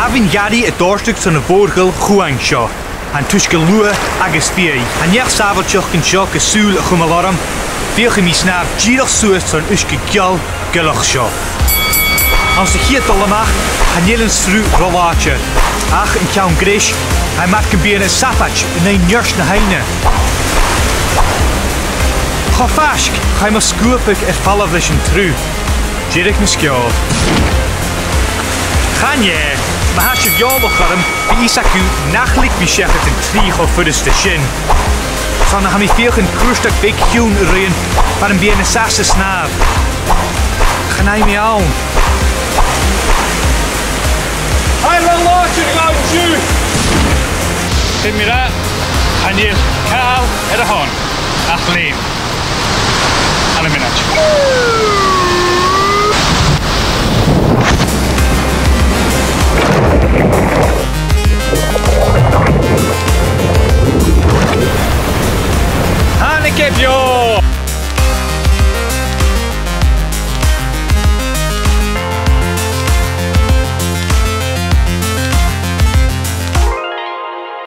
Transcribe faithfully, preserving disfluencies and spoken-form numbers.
Bha mi ag iarraidh a' dòrtadh tron a' mhòr-ghil chumhang seo. Tha an t-uisge luath agus fiadhaich. Tha e neach-sàbhailteach gun seo gu sùil a chumail orm. Feuchaidh mi snàmh dìreach suas tron uisge geal, gealach seo. Anns a' chiad dol a-mach, chan eil an sruth ro làidir, ach an ceann greis, tha e mar gum biodh e na shabaid an aghaidh neart na h-aibhne. Cho faisg, chaidh mo sguabadh air falbh leis an t-sruth. Dìreach na sgeòil. Chan e, ma tha sibh eòlach orm, bidh fhios agaibh nach leig mi seachad an t-sruth cho furasta sin. 'S ann a tha mi a' feuchainn cuairteag bheag chiùin a ruighinn, far am bi e nas fhasa snàmh. Chan fhaigh mi ann. Tha e ro làidir dhan t-sruth! Sin mi ràdh, chan eil càil air a shon ach leum. Ann am mionaid. Thàinig e beò!